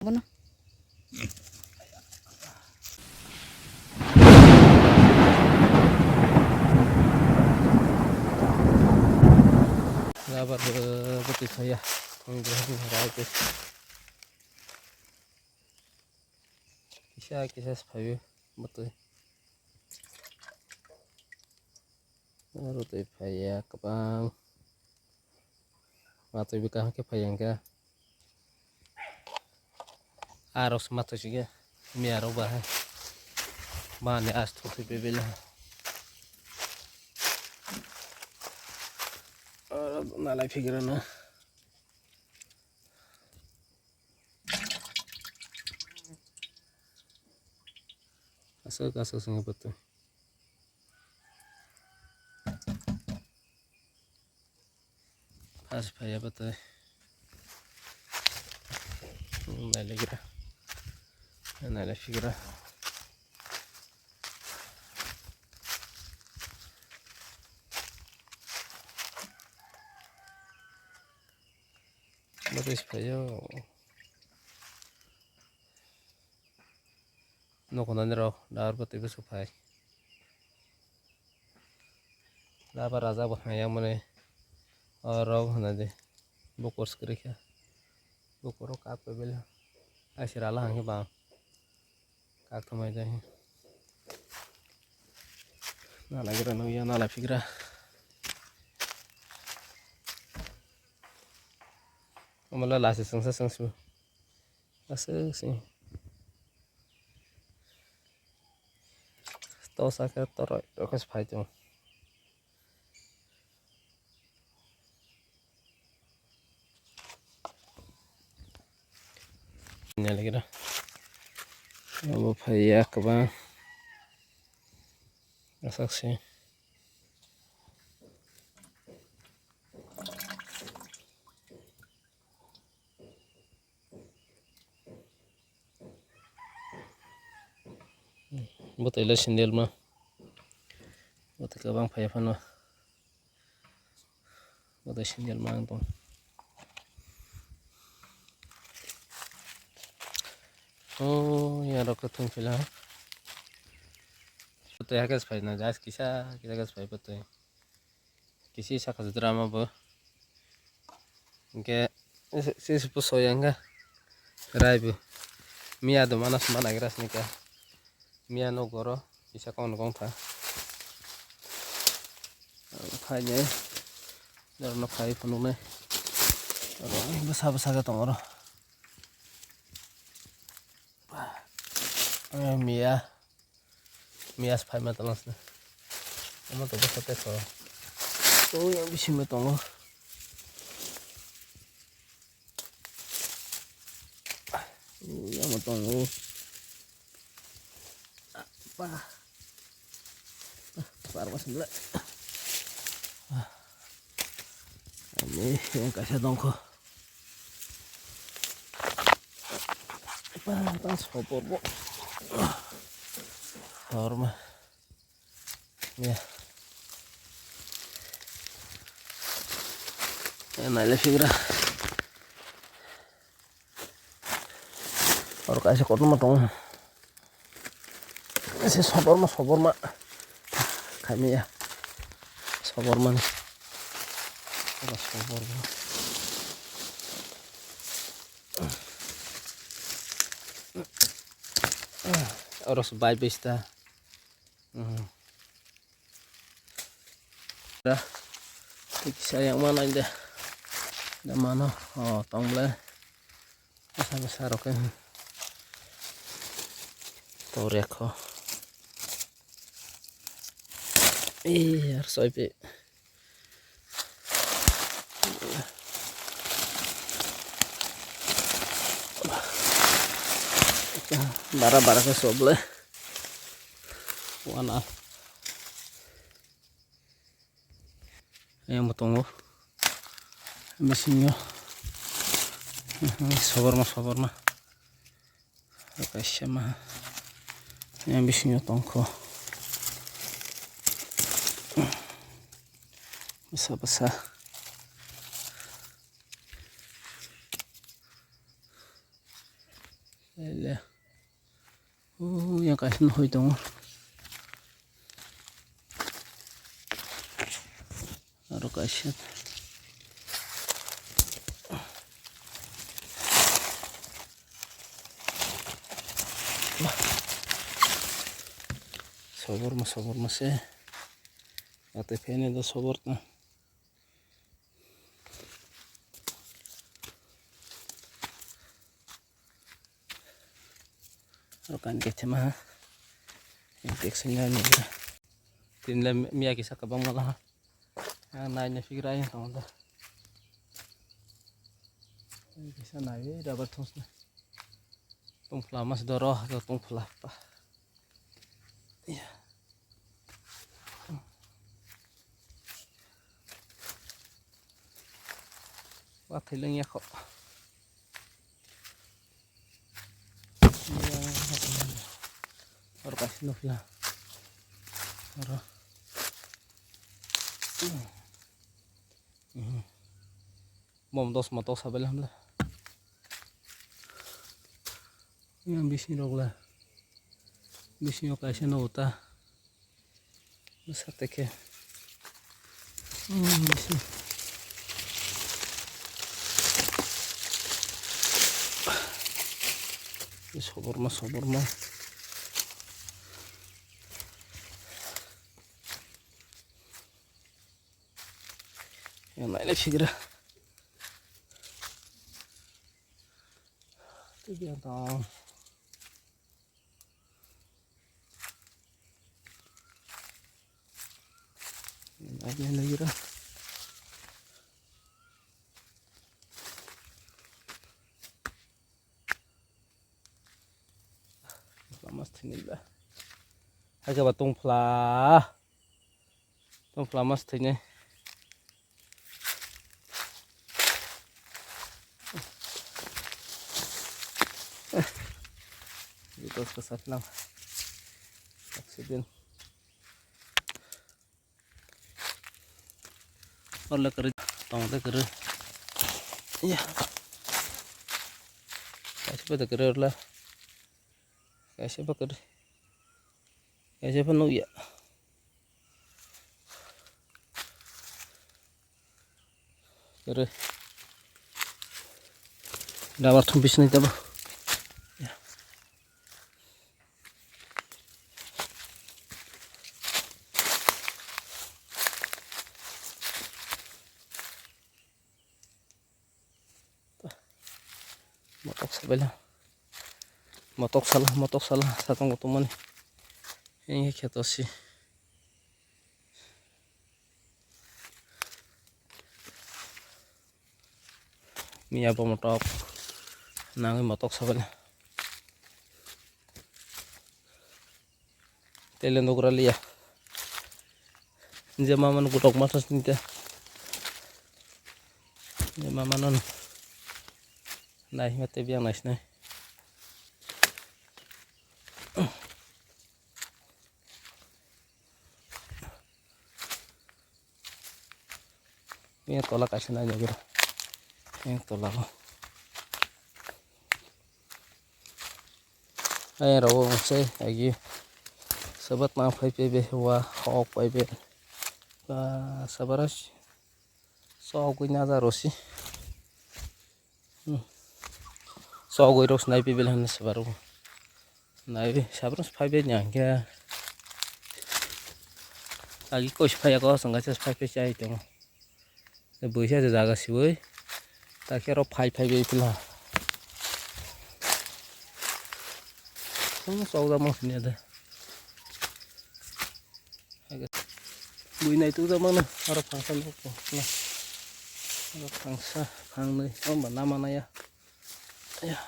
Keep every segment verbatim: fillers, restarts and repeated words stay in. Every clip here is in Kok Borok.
Bono. Labar bo bwtwi phaiya. Ang bo rai twi. Kisa kisa se phaio bwtwi. Aro twi phaiya kwbang. Watwi bwkha hwnkhe phaiya hwnkhe. Arok se matwi sike. Miyarok bahai. Mani as thok thwi bebele. Aro nalai phigra na. Aswk aswk swngo bwtwi. Pas phaiya bwtwi. Nailaikra. Nailai phigra. Bwtwi se phaio. Nukhunani rok dar bwtwi bwswk phai. Laba raja bo hwnna yang mani oro hwnna di. Bukur swkri khe. Bukur o kak bai bele. Aisi rala hwnkhe bang. Kak thumai jai. Nalai gra nukya, nalai phigra. Omo le lasi swngsa swngsu. Aswk se. Tosa khe toroi rok khe se phai tongo. Nailaikra. Obo phaiya kwbang. Aswk se. Bwtwi le sindel ma. Bwtwi kwbang phaiya phano. Bwtwi sindel ma ang tong. Oh, ya rok thung phila. Bwtwi hakhe phai na, guys, kisa, kisa hakhe phai bwtwi. Kisi saka drama bo. Hingke sisi puso yang ga rai bo. Miya do mana suma nagra sini ka. Miya no goro kisa kon gong tha. Phai ne. Dor no phai phunuk ne. Bwsa bwsa ga tong oro. Miya. Miya se phaima tonglasini. Omo to bwsa tei kho. Twi yang bisingo tongo. Twi yang tongo. Apa? Par mas bela. Ani yang kaisa tongkho. Tang sopor bo. Horma. Ya. Ya, naile figra. Oro kaisa kotorma tongo. Se soborma, soborma. Khaimya. Soborma ni. Oro soborma. Oro se bai bista. Da. Tiksa yang mana ini. Da mano. Oh, tong le. Bwsa bwsa rok khe. To rekho. Ee, yar soi pe. Bara bara khe sob le. Wana. Yang bo tongo. Bisingo. Soborma, soborma. Kaisa ma. Yang bisingo tongkho. Bwsa, bwsa. Le. O, yang kaisa no hoi tongo. Aro kaisa. Soborma, soborma se. Ate phene do sobor ta. Aro kan kethema ha. Infection ya ni. Tinle miya kisa kabang mala ha. Ang nai nai figra yang tong da. Kisa nai rubber thos na. Tongphla mas doro ha tongphla pa. Ya. Wa thailang ya kho. Oro kaisa nukla. Oro. Bom dos motok sabai hamla. Yang bising rok la. Bising kaisa no uta. Bwsa teke. Hmm, bisi. Soborma, soborma. Yang naile figra. Tei biya tong. Naina nagira. Lama sini ba. Hai kaba tongphla. Tongphla mas thwinai. Details ko saklang. Accident. Orla kere tong de kere. Iya. Kaisa pa de kere orla. Kaisa pa kere. Kaisa pa nukya. Tere. Dabar thum bisni tabo. Ya. Motok sabaila. Motok sala, motok sala, satong kotomani. Ini kheto si. Miya bo motok. Nangwi motok sabaila. Tele nugra liya. Je mama no gutok mata sini te. Je mama no nai hima te biang nai sinai. Yang tola kaisa nai nai gira. Yang tola ko. Ayang rok se agi sabat ma phai pe be wa hok pai be. Ba sabara sok gui na da rosi. Sok gui rok snai pe bela han sabaru. Nai sabra phai be nyang khe. Agi koi phai ko sanga se phai pe chai tongo. Buisa jaga siwi. Ta khe ro phai phai be pila. Sok da mo sini ada. Bui nai tu da mana aro phangsa nuk ko. Aro phangsa phangnwi amba nama naya. Ya.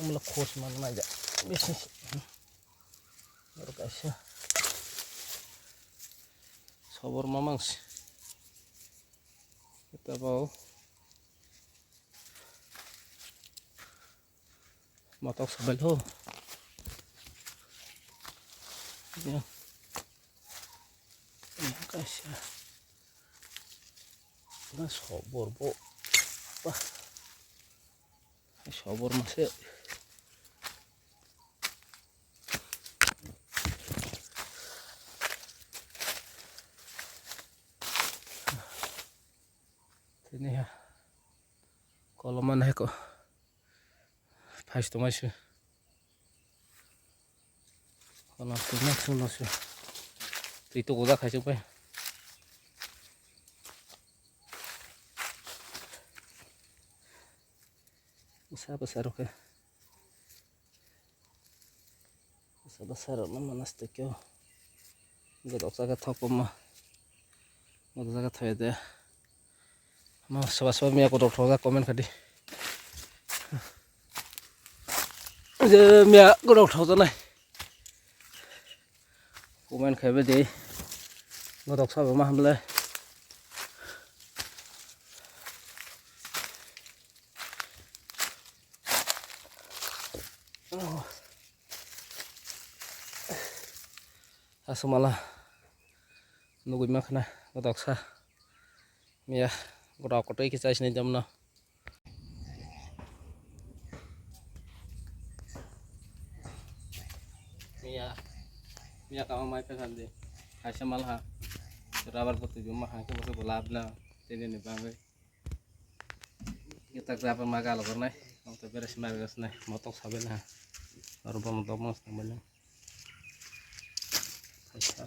Amla khos man nai da. Bisi. Aro kaisa. Sobor mamang si. Kita bau. Motok sabai ho. Ya. Ya kaisa. Na sobor bo. Wah. Sobor mase. Tini ha. Kolom man hai ko. Phais tongmai se. Kono twi nok sung no se. Twi to goda khai se pai. Bwsa bwsa rok khe. Bwsa bwsa rok no manas twi khe. Godok jaga thok poma. Godok jaga thok de. Ma soba soba miya godok thok jak comment khadi. Je miya godok thok janai. Comment khai bai di. Godok sabo ma hamle. Asomala nugui ma khna godok sa. Miya, godok kotoi khe chai sinai jamno. Miya, miya kama mai pekhan de. Kaisa malha. Rubber botwi bo mahang khe bosok bo lab na. Tini ni bangwi. Kita grab ma galo gornai. Ang to beres ma gas nai. Motok sabe na. Aro bom dom mas nang bani. Kaisa.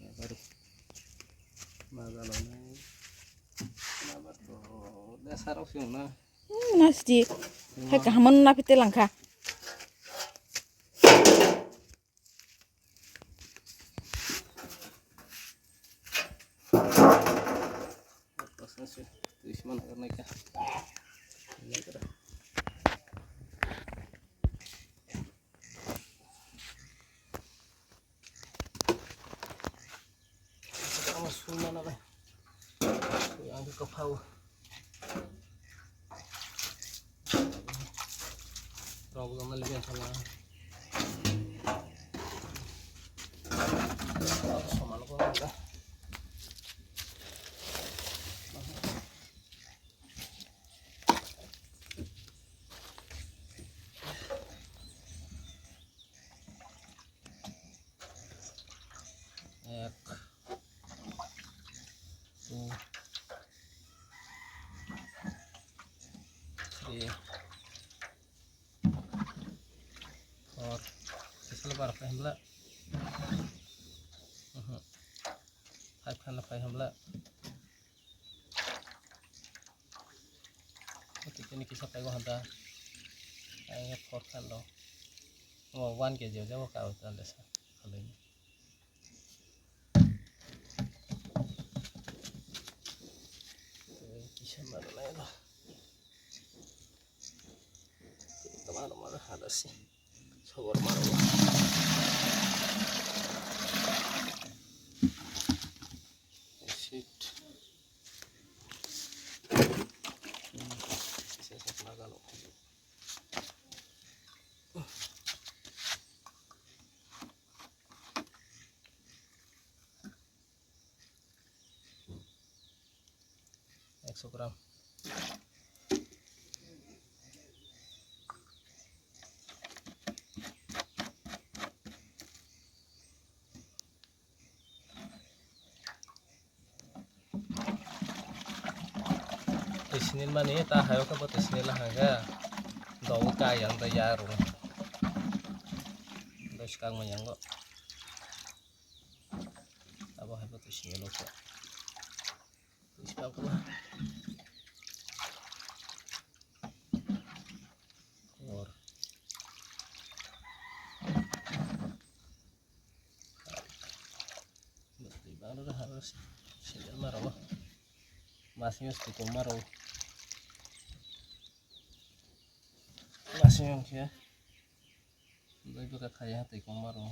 Ya baru. Ma galo nai. Ma baru. Dasarok sing na. Hmm, nasti. Hai kahaman na pite langkha. Ama sui mana bai. Sui ang khe kwphao. Rok jana liya thala. Soman ko na. Ek, two, three, four. Sisal bar phai hamla. Mhm. Five khan phai hamla. Oke, kini kisa paigo handa. Ai, four khan do. Oh, one K G jabo ka utan desa. Khalai. Kisa mara lai do. Mara mara hada si. Sobor mara. Shit. Ekso gram. Twi sinil mani ta hayo khe bo twi sinil hangkhe dogo ka yang da ya rung. Dos kang ma yango. Abo hai bo twi sinil khe. Twi sinil khe. Or. Bwtwi bangno haro sendel maro. Masing yo twi tong maro. Masing yo khe. Bai bwkha khaiya twi tong maro.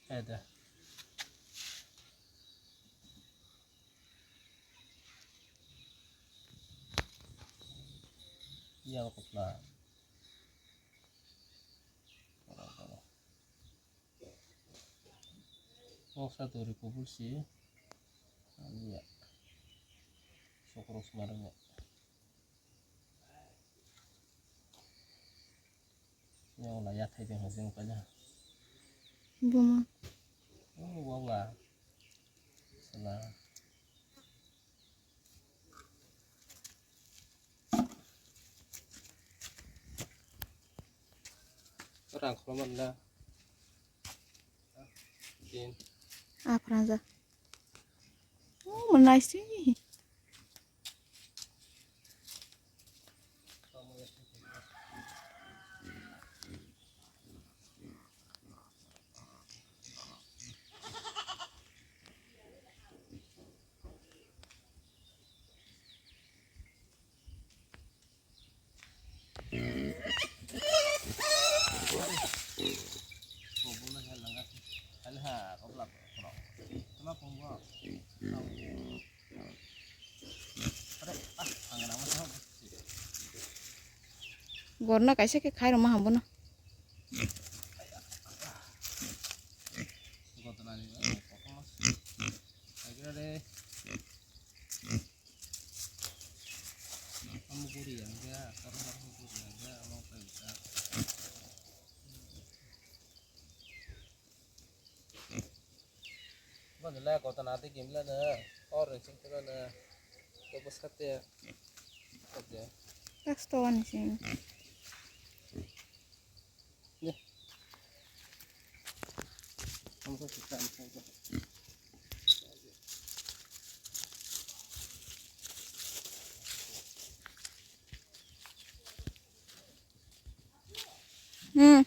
Eda. Yang kopla. Noksa dori kubul si ya. Sokro sumar ya. Wala yathai de hajing kaja. Buma. Oh, wala. Sala. Rang kholoman da. Din. Ah, phrang ja. Oh, manai si. Gorna kaisa khe khairokma hambono. Mano le kotona tei kimla na, or ni sing tuna na, to bwsate. Oke. Last one sing. Ye. Ang ko sita ang ko. Hmm.